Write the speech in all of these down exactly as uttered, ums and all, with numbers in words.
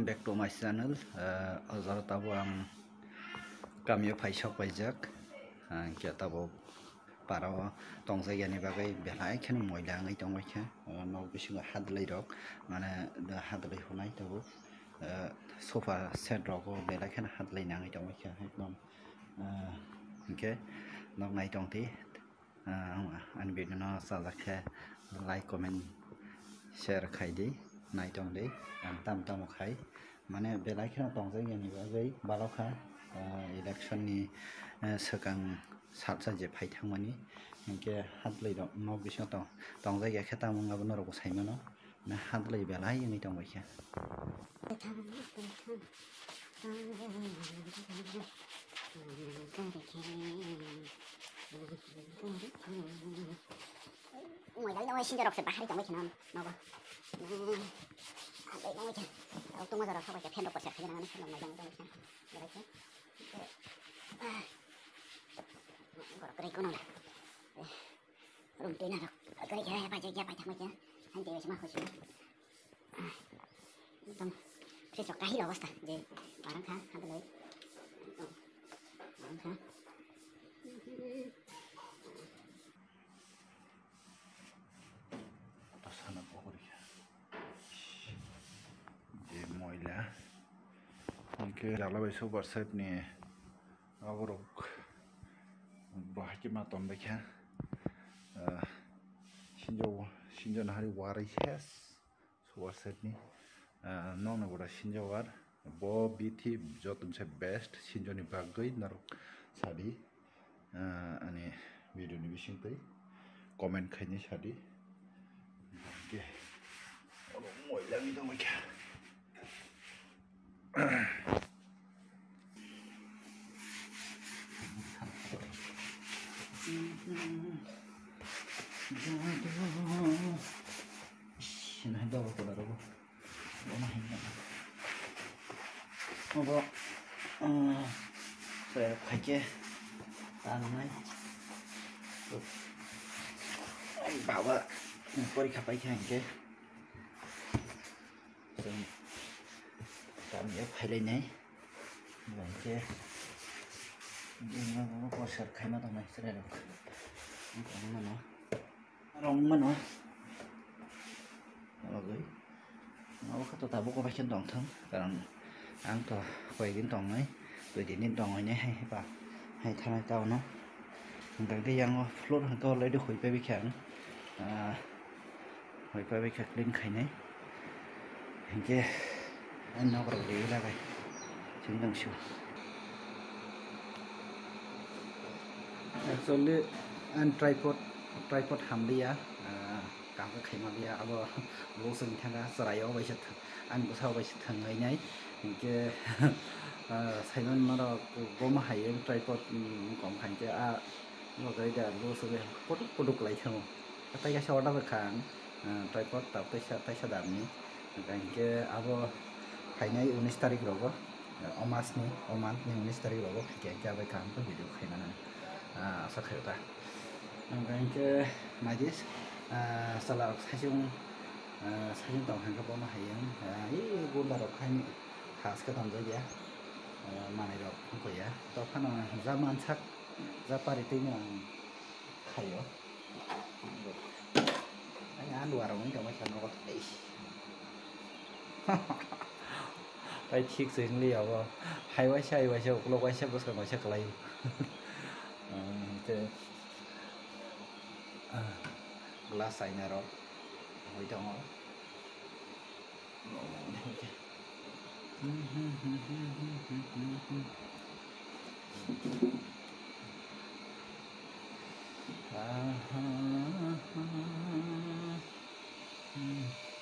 Back to my channel. Ah, o jora tabuk ang kamio phai sok paijak. Ah, hwnkhe tabuk para o tongjakya ni bagwi belai kheno moila wngwi tongbaikha. Ah, nok bisingo hadlwi rok, mane hadlwi hunai tabuk. Ah, sofa set rogo belai kheno hadlwi nangwi tongbaikha. Ekdom, ah, hwnkhe nok nai tongdi. Ah, ani video no chajak khe like, comment, share khai di, nai tong di, ang tamo tamo khai, mane belai kheno tongjak yani bagwi balokha, ah, election ni, eh, swkang salsa je phai thangmani, hinkhe hadlwi rok nok bisingo tong-, tongjak ya khe tamo wngya bo norok bo sai mano. Na hadlwi belai wngwi tongbaikha. Moila wngwi sinjorok se bahari tongwi kheno nogo. Hadlwi tongwi khe. Tungma jorok sokbai khe fan rok kosa khe nang fan rok moila wngwi tongwi khe. Belai khe. Borok kwrwi kono. Room twi narok kwrwi khe paijak ya paithak khe. Hain twi ma khusu. Ekdom fridge rok kahil obostha je parang kha hadlwi. Parang kha. Sana pokori kha. Je moila. Hwnkhe jala bai super set ni aborok bahai khe ma tongbai kha. Ah, sinjo, sinjo nahari warai ses. Super set ni, ah, nokno bwra sinjo war. Bo bithi joto se best sinjo ni bagwi norok sadi. Ah, ani video ni bisingtwi comment khaini sadi. Hwnkhe oro moila wngwi tongbaikha. Sini hai dawai kola rogo. Bono hai na. Obo, ah, saya pakai tanai. Baba, porikha paikha hingke. Chwng kamio phailainai. Hingke bini ulo koser khaima tongnai chwrairok. Wng mano. Rong mano. Rogwi. Abo khe to tabuk bai khe tongthung. Karon ang to koi din tongnai. Dui din din tongwi nai hai ba. Hai thanai tao no. Hingke yang o floor hingke already hoi pai bikha ang. Ah, hoi pai bikha clean khainai. Hingke ang nok rok rewi lagai. Chini tong sio. Actually, ang tripod, tripod hamliya. Ah, kaham khe khaima liya. Abo loss wngwi thangkha. Chwraio bai se thang, ani bwsao bai se thangwi nai. Hingke, ah, saiman norok boma hai tripod, mm, kom khankhe a. Bo gari da lo sugwi kotuk kotuk lai thango. Tai kaisa order rwkha ang, ah, tripod tab taisa, taisa damni. Hingke abo phainai unis tarik rogo, ah, o mas ni, o month ni unis tarik rogo, hingke hingke abai kaham khe video khaimano, ah, asa khaio ta. Hingke naidi, ah, chwla rok saichung, ah, saichung tong hingke bono hai ang, ah, i gunda rok haini has khe tonjak ya, ah, manai rok wngkha ya. Tei phano ja mansak. Ja pari twi no ang khaio. Ani andu arok wngwi tongmani sa nogo. Eish. Tai thik se wngli abo. Hai waisa, hai waisa, ukulok waisa, bwskang waisa kwlai. Ang hwnkhe, ah, glass aina rok wngwi tongo.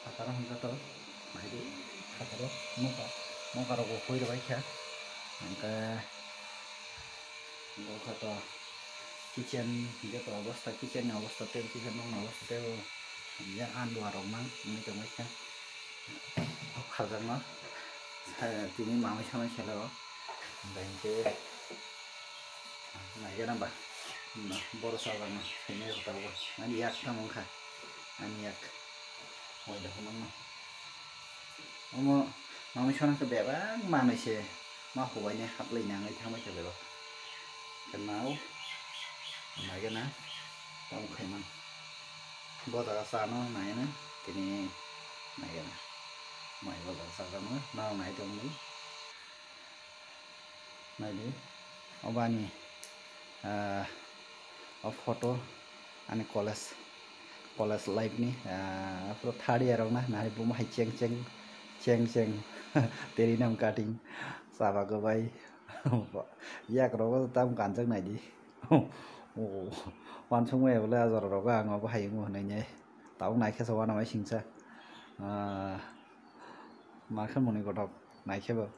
Phataro hwnjato, naidi, phataro noka, noka rok bo hoi rwbaikha, hwnkhe. Nokha to kitchen, joto obostha, kitchen ni obostha tei, kitchen rok ni obostha tei, ya andu arok mang wngwi tongmani khe. Khaljakno tini mamai samai khela o, hingke naikhe nang ba borok chajakno khainai rok tabuk ani yak tamo wngkha, ani yak waida hwnmano omo. Nangni sona khe bebak manwi se ma hubaini haplwi nangwi thangbai khe bebak. Khe nao naigena tamo khaiman. Bo jaga chano naina tini naigena. Mai bo jaga chajagno nao nai tongdi. Naidi, obo ani, ah, o photo ani college, college life ni, ah, aphuru third year rok na, nari buma hai cheng cheng, cheng cheng, teri nam cutting, chaba kwbai, yak rogo tam kanjak naidi. O, wansukmaya bole a jora rogo ang obo hai wngo hinui nai. Tabuk naikhe se uanamai singsa. Ah, ma khe mwnwi kothok naikhe bo.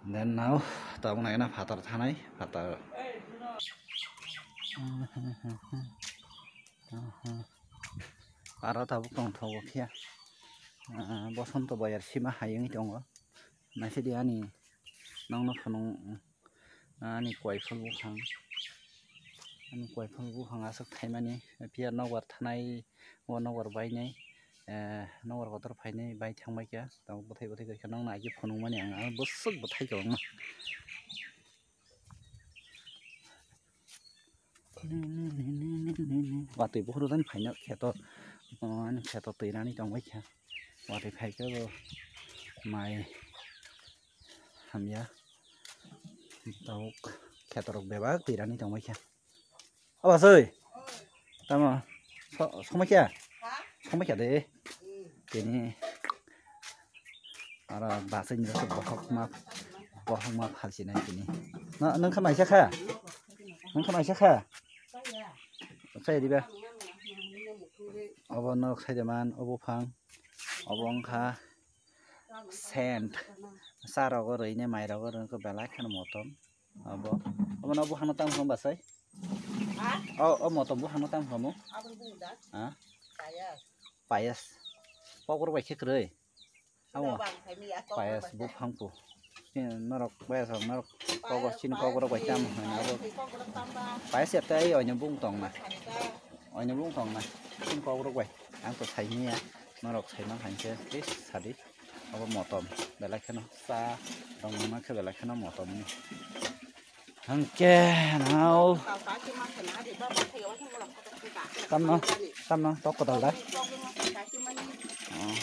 Then now tabuk naina phatar thanai, phatar. Aro tabuk tongthogo phiya. Ah, Bosonto boyar sima hai wngwi tongo. Naisidi ani nokno phunuk. Ani koiphal buphang, ani koiphal buphang aswk thaimani, phiya nokbar thanai, o nokbar bainai, eh, nokbar kotor phainai bai thangbai kha, tabuk bwthai bwthai khe nokno agi phunukmani ang, ang bwswk bwthai kwbangma. Watwi bukhuk rwjani phaino kheto, ani kheto twi rani tongbai kha, watwi phaikhe bo mai. Hamya. Tabuk khetorok bebak twi rani tongbai kha. Aba soi. Tamo. So-, somai kha? Somai kha de. Tini. Aro basai ni bohok ma, bohok ma phalsi nai tini. No, nung kha maisa kha? Nung kha maisa kha? Sai diba? Obo norok sai de man, obo phang. Obo wngkha. Sand. Sa rogo rwine mai rogo rwngkha belai kheno motom. Abo. Abo no buphang no tamo hwn basai. Ha? O, o motom buphang no tamo hwn mo? Abo buphang da? Ha? Payas. Payas. Kokrok bai khe kwrwi. Abo. Bang khaimi ya, kokrok payas bai khe. Buphang pu. Chini norok payas rok norok kokrok chini kokrok bai tamo hwn abo. Payas ya tai oino bung tong na. Oino bung tong na. Chini kokrok bai. Ang to saimanya. Norok saima khankhe please sadi. Abo motom belai kheno cha rok nangma khe belai kheno motom ni. Hangke nao. Tamno, tamno tok kodal da. Oh.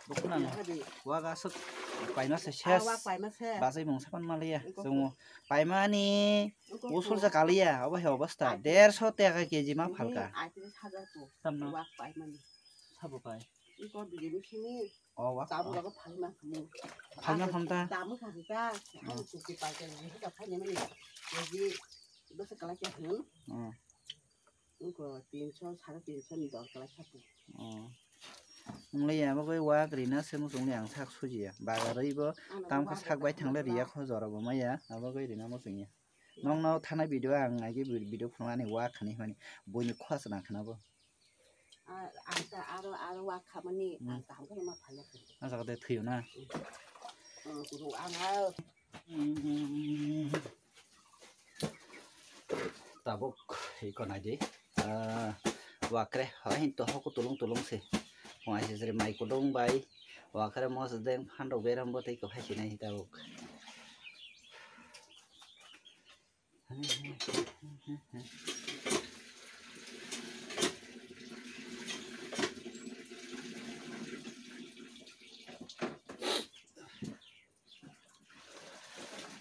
Bukhuna no. Waga aswk paima se ses. Basai mung sapan maliya. Chungo paimani usul sa kaliya. Obo he obostha. Derso taka keji ma phalka. Tamno. Sabo pai. O wak. Phalma phalta. Wngkha tinso, sare tinso ni dor kwlai kha. Wngli ya, abo bai wak rina se muchungli ang sak sujiya. Bagarwi bo tamkhe sak bai thangle riya kho jora bo maya. Abo bai rina muchungya. Nokno thanai video ang agi video phunuknani wak khani hwnmani buini khua se nang khna bo. Ang ta aro, aro wak khamani ang kaham khe ma phalya khe. A jaga de thwiyo na. Ang Tabuk iko nai di. Ah, wakre, ha, hin to hoko tulung tulung se. Wai se jere mai kudung bai. Wakre mos deng phan rok beram bo tei ko hai sinai tabuk.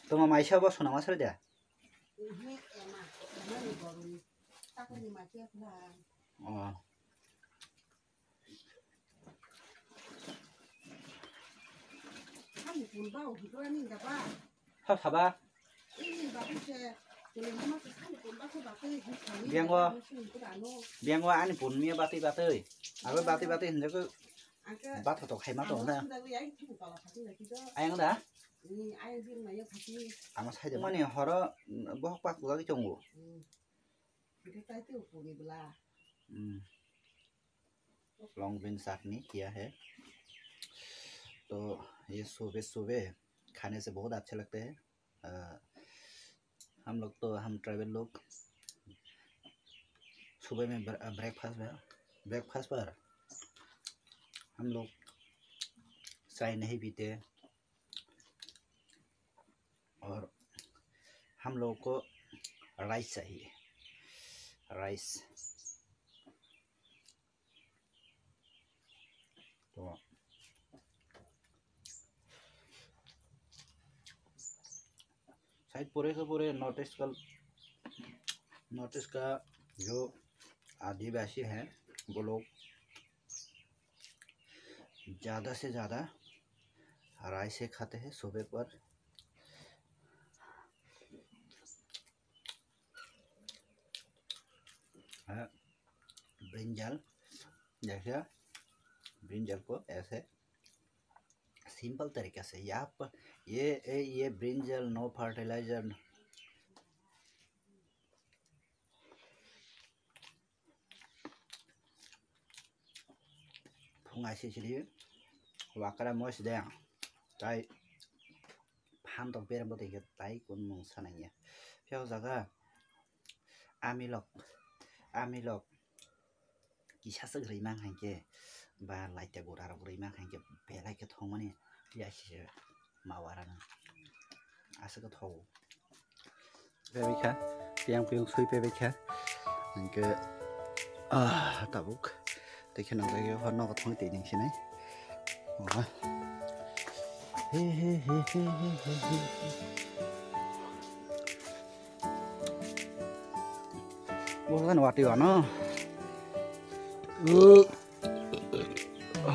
Tongma maisa bo sona masal de. Oh. Sab saba. Biang o, biang o ani punmi batwi batwi. Abo batwi batwi hinjago batha to khaima to na. Ayang da? Ama sai de mani horo bohok pak lagi tongo. Hmm. Long bean chutney kiya hai. To ye sube sube. खाने से बहुत अच्छा लगता है। अ, हम लोग तो, हम ट्राइबल लोग सुबह में ब्र-, ब्रेकफास्ट में, ब्रेकफास्ट पर हम लोग चाय नहीं पीते और हम लोगों को राइस चाहिए, राइस। तो शायद पूरे के पूरे नॉर्थ ईस्ट का, नॉर्थ ईस्ट का जो आदिवासी हैं, वो लोग ज़्यादा से ज़्यादा राइस ही खाते हैं सुबह पर। हाँ, ब्रिंजल, जैसे ब्रिंजल को ऐसे सिंपल तरीके से, यहाँ पर ये, ये, ये brinjal, no fertilizer। Phung aisisiri wakra mois de ang tai phan tong perem bo tengke tai kun mung sanang ya. Phiya o jaga amilok, amilok kisa swk rwi mang hai khe ba laita gura rok rwi mang hai khe belai khe thongmani ya sise ma wara no aswk khe thogo. Pebikha, piyang piyang sui pebikha. Hingke, ah, tabuk. Tei khe nang jagao hor nogo thang twi ning sinai. Oha. He, he, he. Bo kan wati wano. Uh.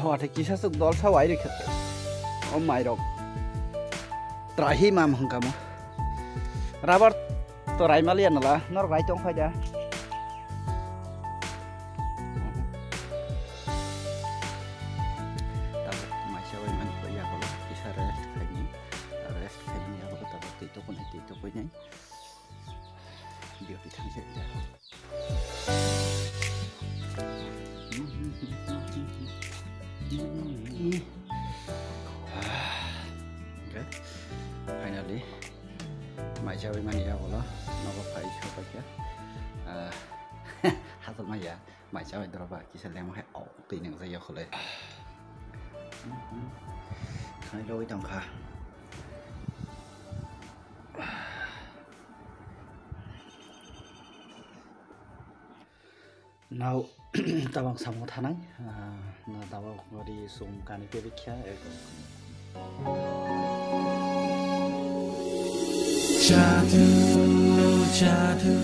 Watwi kisa swk dol sa wai rikha. O mairok. Trahi mam hwnkha mo. Rabar to raimaliya nala, norok rai tong phai da. Tabuk maisa wai mani ko ya bolo, kisa rest khaini, rest khaini ya bolo tabuk twi to kunai, twi to kunai. Duty thang se da. Okay. Finally, mai chawi mani ya bolo, nogo phai sa paikha. Ah, hato maya, mai chawi doro ba kisa lemo hai au twi nang jai ya khole. Khai loi tong kha. Nao tabang samung thanai, ah, na tabang ri sum kani pebikya, eh. Jadu, jadu,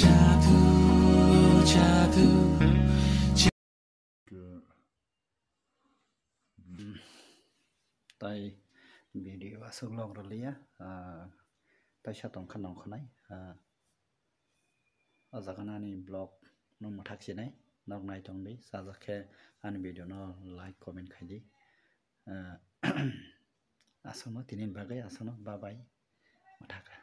jadu, jadu. Tai video aswk log rwliya, ah, taisa tongkha nongkhonai, ah, o jaga no ani vlog no mwthak sinai, nok nai tongdi, chajak khe ani video no like, comment khaidi, ah, aswkno tini bagwi aswkno, bye bye, mwthakha.